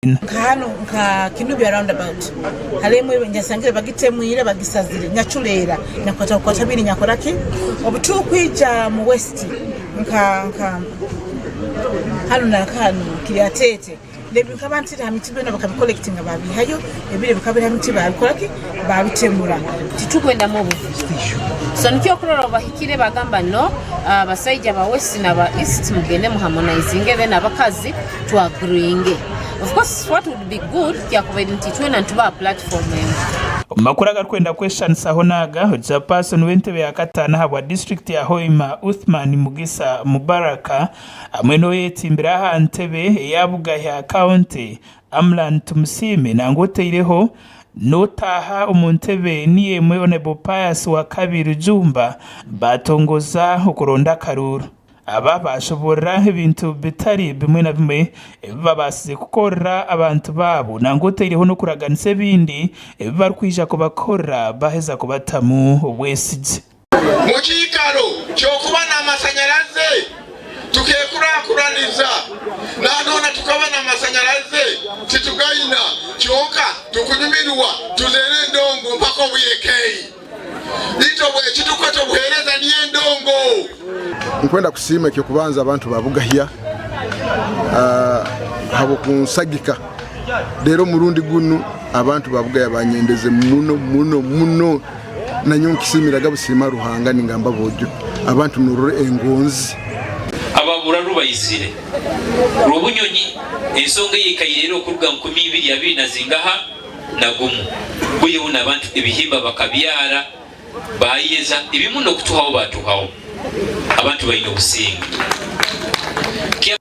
Nka hanu nka Kinubya round about hariho emwe nyasangire bagitemwire bagisazire nyaculeera nyakukwata kukwata biine nyakora ki obutukwija mu west nka nka hanu nanka hanu Kiryatete ebyo nkaba ntire aha miti byona bakabicollectinga babihayo ebindi bikaba biri aha miti babikora ki babitemura. Titukwendamu obuvuyo. So nikyo okurora obubahikire bagamba no abasaija ba west na ba east mugende mu harmonizinge then abakazi tu agreeinge. Of course what would be good kyakubaire nti itwena nituba aha platform emwe. Omu makuru agarikwenda kweshanisaho n'aga, Chairperson w'entebe ya kataano ahabwa disiturikiti ya Hoima, Uthman Mugisa Mubaraka hamwe n'oyetsimbire aha ntebe eya Bugahya County, Amlan Tumusiime nangwa otaireho n'otaaha omu ntebe niyo emwe Hon. Pius Wakabi Rujumba baatongoza okuronda akaruuru. Aba baashoboorora ebintu bitari bimwe na bimwe ebi babaasize kukorera abantu baabo nangwa otaireho n'okuraganisa ebindi ebi barikwija kubakorera baaheza kubatamu obwesigye. Mu kiikaro ky'okuba n'amasanyaraze tukekurakuraniza, nanoona tukaba n'amasanyaraze titugaina, kyonka tukunyumirwa tuzeera endongo mpaka obwire keyi. Itwe ekitukweta obuheereza niyo endongo. Nkwenda kusiima eky'okubanza abantu ba Bugahya ahabw'okunsagika reero omurundi gunu abantu ba Bugahya banyendeze muno muno muno. Nanyowe nkisiimiraga busiima Ruhanga ningamba boojo abantu norora engonzi. Ababuraru baizire Rwobunyonyi ensonga eyeikaire era okuruga 2022 bwiheho nabantu ebihimba bakabyara bayeza ebimu nokutuhaho batuhaho abantu baine obusinge.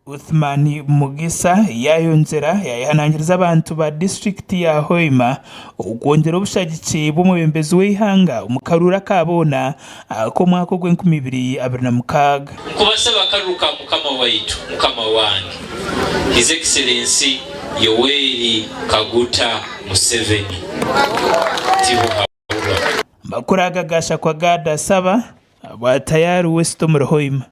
Uthman Mugisa yayongyera yayehanangiriza abantu ba disiturikiti ya Hoima okwongyera obushagiki bw'omwebembezi w'eihanga omu karuuru aka boona ak'omwaka ogw'enkumi ibiri abiri na mukaaga. Nkubasaba akaruru ka mukama waitu, mukama wange, His Excellency Yoweri Kaguta Museveni. Tibuhaburwa. Amakuru aga gashakwa Gad Asaba, bwa Tayari West omuri Hoima.